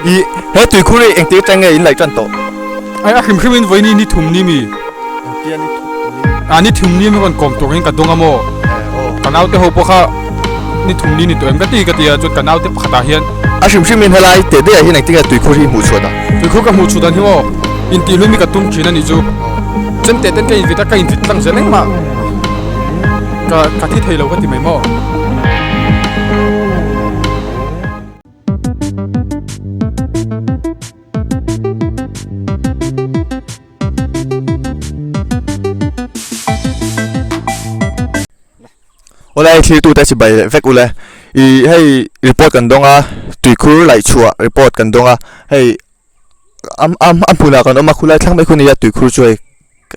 I he tuikhur hi engtir tang nge in laih tan tawh? Ai a hrim hrim in vawiin ni thum ni mi? Engtia ni thum ni? A ni thum ni mi rawn kawm turin ka dawng a maw? Ka naute ho pawh kha ni thum ni ni tawh em ka ti ka ti a, chuan ka naute pakhatah hian. A hrim hrim in helai teh daih ah hian engtin nge tuikhur hi hmuh chhuah dan? Tuikhur ka hmuh chhuah dan hi maw intihlum hi ka tum thin a nih chu. Chen teh ten ka invit a, ka invit tlang zel engmah ka ka thi thei lo ka ti mai maw? Awle thlir tute chibai leh vek ule ih hei report kan dawng a tuikhur laih chhuah report kan dawng a hei a a a hmunah kan awm a khulai thlang mai khu nia tuikhur chu hei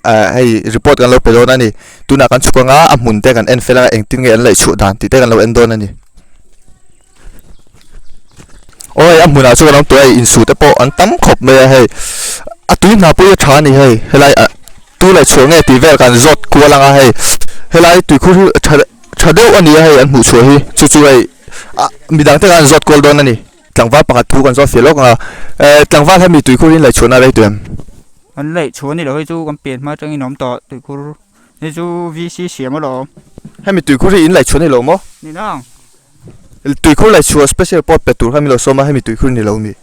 ah hei report kan lo pe dawn a ni tunah kan chhuk anga a hmun te kan en fel anga engtin nge an laih chhuah dan tih te kan lo en dawn a ni. Awi a hmunah chuan an awm tawh a hei insuh te pawh an tam khawp mai a hei a tui hna pawh hi a tha a ni hei helai ah tu leh chhuah nge tih vel kan zawt kual ang a hei helai tuikhur hi tha tha deuh a ni a hei an hmuh chhuah hi chu chu hei ah midang te khan an zawt kual dawn a ni tlangval pakhat thu kan zawt feh lawk ang a eh tlangval hemi tuikhur hi an laih chhuahna a rei tawh em? An laih chhuah a ni lo hei chu kan pian hma atangin a awm tawh tuikhur hei chu VC siam alawm. Hemi tuikhur hi in laih chhuah a ni lo maw? Ni nang. Tuikhur laih chhuah special report pe tur kha min lo sawm a, hemi tuikhur ni lo mi?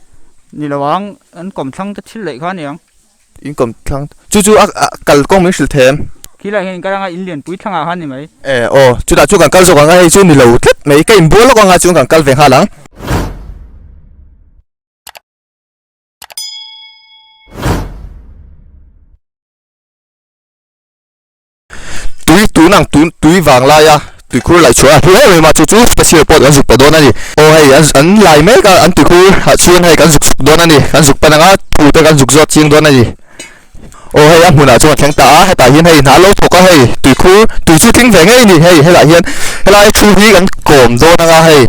Ni lo ang, an kawm thlang te thil laih kha a ni ang. In kawm thlang, chu chu a kal kawng min hrilh thei em? Khi lai hian in kal anga in lianpui thlangah khan ni mai. E aw, chutah chu kan kal zawk ang a, hei chu ni lo tlat mai, ka inbual lawk anga chuan kan kal ve nghal ang. Tui tun ang tun tui vang laia tuikhur laih chhuah a hlu em em a chu chu special pawh kan zuk pah dawn a ni. Aw hei an an lai mek a an tuikhur ah chuan hei kan zuk chhuk dawn a ni kan zuk pan anga thu te kan zuk zawt ching dawn a ni. Aw hei a hmunah chuan a thleng ta a hetah hian hei hna a lo thawk a hei tuikhur tui chu tling ve ngei a ni hei helaiah hian helai thu hi kan kawm dawn anga hei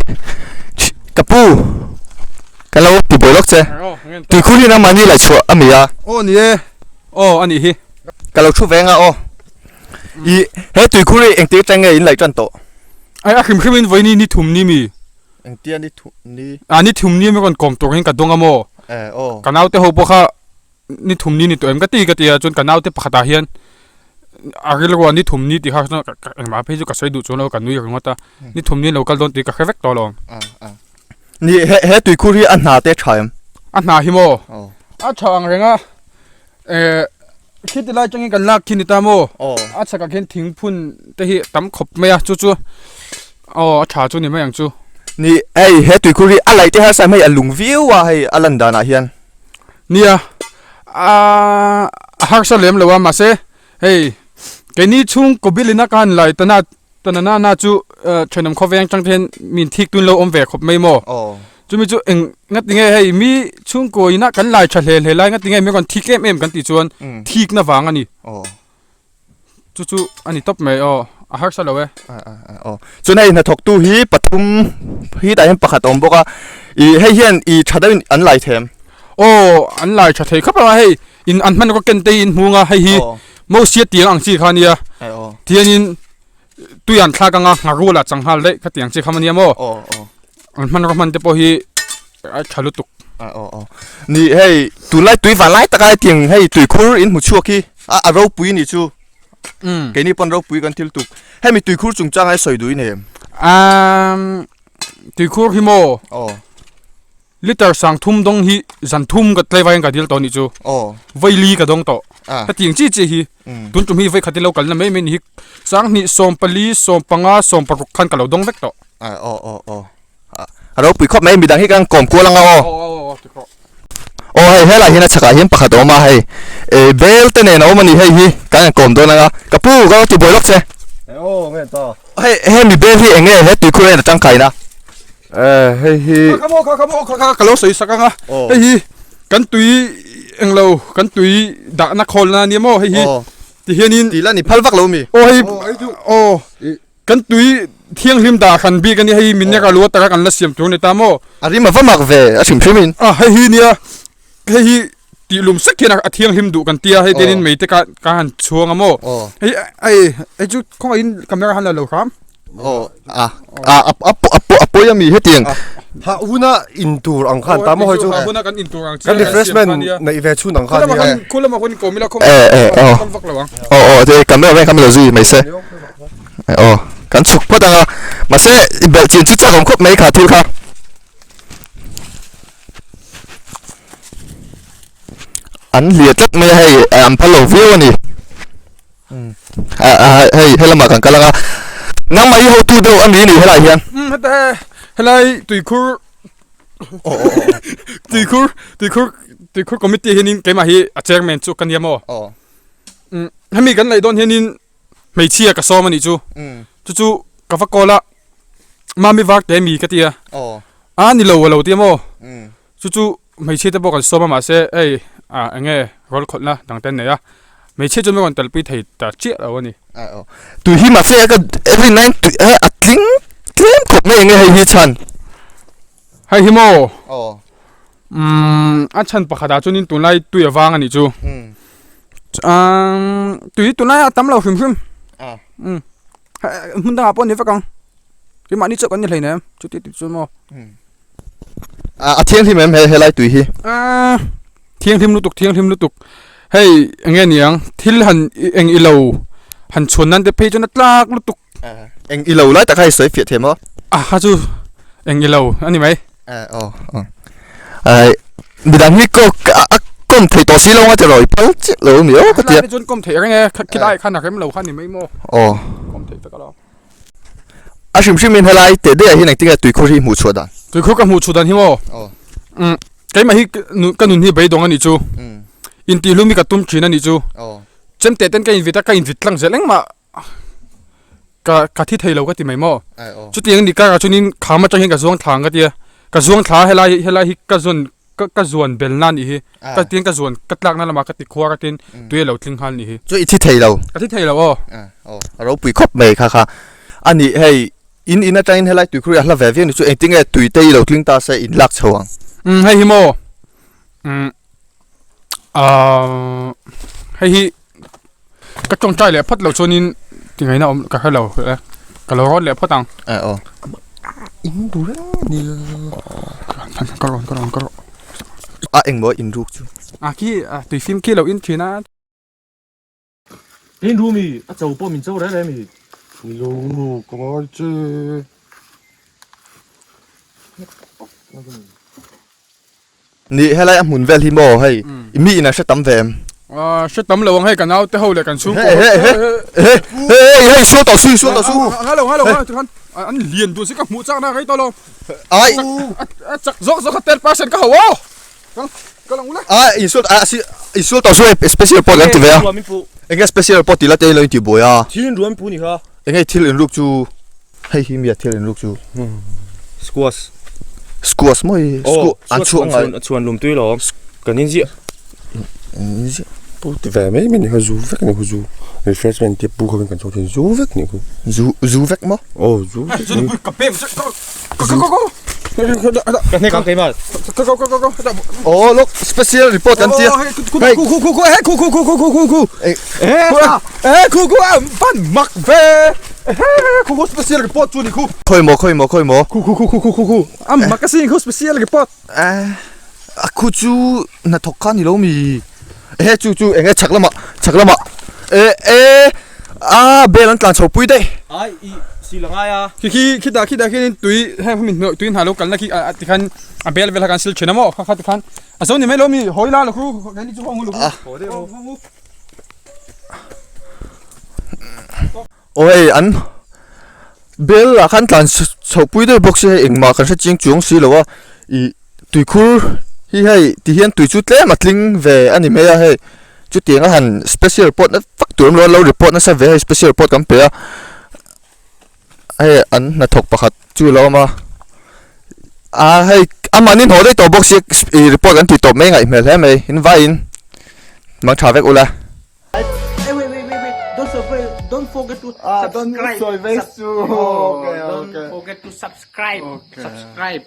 ka pu kan lo ti buai lawk che tuikhur hi nangmahni laih chhuah a mi a. Aw ni e aw a nih hi. Ka lo thu ve anga aw. I he tuikhur hi engtir tang nge in laih tan tawh? Ai a hrim hrim in vawiin ni thum ni mi? Engtia ni thum ni? A ni thum ni mi rawn kawm turin ka dawng a maw? Eh aw. Ka naute ho pawh kha ni thum ni ni tawh em ka ti ka ti a chuan ka naute pakhatah hian a rilru ah ni thum ni tih kha chuan engmah phei chu ka sawi duh chuang lo ka nui ringawt a ni thum ni lo kal dawn tih ka hre vek tawh lo. Ni he he tuikhur hi a hna te tha em? A hna hi maw? A tha ang reng a. Eh, khi ti lai tangin kan lak khi ni ta maw? A chhakah khian thingphun te hi tam khawp mai a, chu chu aw a tha chu ni mai ang chu. Ni, hei he tuikhur hi a laih te harsa hei a lung viau a hei a lan danah hian. Nia, a harsa lem lo a mahse hei keini chhungkaw bilin a ka han lai tana tana na na chu thenawm khawveng tang te hian min thik tun lo awm ve khawp mai maw? Chumi chu eng nga tinge hei mi chhungkaw ina kan lai tha hle hle lai nga tinge mi rawn thik em em kan tih chuan thikna vang a ni. Chu chu a ni tawp mai aw a harsa lo e. Chuan hei hnathawktu hi pathum hi tah hian pakhat a awm bawk a ih hei hian ih tha deuhin an lai thei em? Aw an lai tha thei khawp a hei in an hmanraw ken te hi in hmung a hei hi Mosia tiang ang chi kha a nia tiangin tui an thlak anga ngharual ah changhal daih kha tiang chi kham ania maw an hmanraw hman te pawh hi a tha lutuk ni hei tunlai tui van lai taka hetiang hei tuikhur in hmu chhuak hi a a ropui ni chu keini pawn ropui kan thil tuk hemi tuikhur chungchang hi sawi duh i nei em tuikhur hi maw Liter sang thum dawng hi zan thum ka tlai vaiin ka dil tawh anih chu. Vaili ka dawng tawh. Hetiang chi chi hi tun tum hi vaikhat hi lo kalna mai mai ni hi sanghnih 14 15 16 khan ka lo dawng vek tawh. A ropui khawp mai midang hi kan kawm kual anga aw. Aw hei helai hian a chhakah hian pakhat a awm a hei bel te nen a awm a ni hei hi kan han kawm dawn anga ka pu ka lo ti buai lawk che. Hei hemi bel hi eng nge he tuikhur hian a tangkaina? Eh hei hi Kha maw kha kha maw kha kha ka lo sawi sak anga hei hi kan tui englo kan tui dahna khawlna ania maw hei hi ti hianin tih la ni phal vak lo mi aw hei aw kan tui thianghlim dah hran bik ania hei mineral water a kan la siam tur a ni ta maw a rim a va mak ve a hrim hrim in a hei hi nia hei hi tih lum sek hian a thianghlim duh kan tia hei tianin mei te ka ka han chhuang a maw hei hei hei chu khawngaihin camera han la lo hram aw a a a a a pawi a mi hetiang. Hah huna in tur ang khan ta maw hawi chu. Hah huna kan in tur ang Kan refreshment neih ve chhun ang khan nia. Khu lamah khuan kawm ila khawm vak lo ang. Aw aw te camera man kha min lo zui mai se. Aw kan chhuk phawt ang a mahse i belh chin chu chak awm khawp mai kha thil kha. An hliah tlat mai a hei an phal lo viau a ni. Hei helamah kan kal ang a nangmah hi hotu deuh a ni ni helaiah hian. Helai tuikhur tuikhur tuikhur tuikhur committee hianin keimah hi a chairman chu ka nia maw. Hemi kan laih dawn hianin hmeichhia ka sawm a nih chu. Chu chu ka va call a mami var te mi ka ti a a ni lo a lo ti a maw. Chu chu hmeichhia te pawh kan sawm a mahse hei ah eng nge rawl khawlhna dang te an nei a hmeichhia chuan min rawn telpui thei ta chiah lo a ni. Tui hi mahse ka every nine tui eh a tling tlem khawp mai eng nge hei hi chhan. Hei hi maw umm a chhan pakhat ah chuanin tunlai tui a vang a nih chu umm tui tunlai a tam lo hrim hrim umm hmun dangah pawh a ni vek ang keimahni chauh kan ni hleinem chuti tih chu maw. A thianghlim em he helai tui hi? A thianghlim lutuk thianghlim lutuk hei enge niang thil han eng ilo han chhuan nan te phei chuan a tlak lutuk. Eng ilo lai tak kha i sawi fiah thei maw? A kha chu eng ilo a ni mai. Aw aw ai midang hi ko a kawm thei tawh si lo nga tiraw i phal chiah lo ami aw ka tia. Helai te chuan kawm theih reng e khilai khan a rem lo kha ni mai maw? Aw. Kawm theih vek alawm. A hrim hrim in helai teh daih ah hian engtin nge tuikhur hi hmuh chhuah dan? Tuikhur ka hmuh chhuah dan hi maw? Umm keimah hi ka nun hi beidawng a nih chu. Intihlum hi ka tum thin a nih chu. Chem teh ten ka invit a, ka invit tlang zel engmah ka ka thi thei lo ka ti mai maw? Chutiang ni karah chuanin kham atang hian ka zuang thla ang ka ti a, ka zuang thla a helai helai hi ka zawn ka ka zuan bel na nih hi. Ka tin ka zuan ka tlak na lamah ka ti khuar a tin tui a lo tling nghal nih hi. Chu i thi thei lo. Ka thi thei lo aw. Aw a ropui khawp mai kha kha. A nih hei in in atangin helai tuikhur hi a hla ve viau ni chu engtin nge tui te i lo tling ta se in lak chho ang. Umm hei hi maw umm ahh hei hi ka tawngtai leh phawt loh chuanin tingaihna awm ka hre lo e ka lo rawt leh phawt ang. Aw. In ru reng a ni. Ka rawn ka rawn ka rawn. A engmaw in ruk chu. A khi tui fim khi lo in thin a. In ru mi a cho pawh min cho reng reng mi. Ni lo ka ngai che. Ni helai a hmun vel hi maw hei mi in an hre tam ve em? Hre tam lo ang hei ka naute ho leh kan chhungkaw ho he he he hei sual tawh su sual tawh su a lo a lo a tikhan an lian duh si ka hmuh chak na rei tawh lo ai a chak zawk zawk a 10% ka ho aw ka lang ula ai in sual a si in sual tawh su special report kan ti ve a enge special report ti la te lo in ti buai a thil in ruam pu ni kha enge thil in ruk chu Hei hi mi a thil in ruk chu. Squash. Squash maw hi? Oh, an chhuah ngai. A chhuan lum tui lo. Kan in ziah. In ziah. Pu ti ve mai mai ni kha zu vek ni khu zu. Refreshment te pu kha kan chawk thin zu vek ni khu. Zu zu vek maw? Oh zu vek ni. Ka pem go go go. Ka hnek ang keimah. Go go go go go. Oh look special report kan tia. Khu khu khu khu khu khu khu khu khu khu. Eh khu khu ban mak ve. Khu khu special report chu ni khu. Khoi maw khoi maw khoi maw. Khu khu khu khu khu khu khu. A mak a sin khu special report. Eh a khu chu hnathawk kha ni lo mi. Ehe chu chu eng nge chhak lamah chhak lamah eh eh a bel an tlan chho pui daih. Ai i si la ngai a. Khi khi khitah khitah khianin tui heng hemi hnuai tui hna lo kalna khi a tikhan a bel vel kha kan sil thin a maw kha kha tikhan a zo ni mai lo mi hawi la lo khu keini chu hawng u lo khu. Hawng u. Aw hei an bel ah khan tlan chhoh pui daih bawk se hei engmah kan hre chiang chuang si lo a ih tuikhur hi hei ti hian tui chu tlem a tling ve a ni mai a hei chutiang a han special report na vak tur awm lo a lo report nasa ve hei special report kan pe a hei an hnathawk pakhat chu a lo awm a ah hei amahni hnawh daih tawh bawk sia ih report kan tih tawp mai ngaih hmel hle mai in vaiin mangtha vek ula. Hey, wait, wait, wait, wait. Don't forget, don't forget to subscribe. Don't forget to subscribe. Subscribe.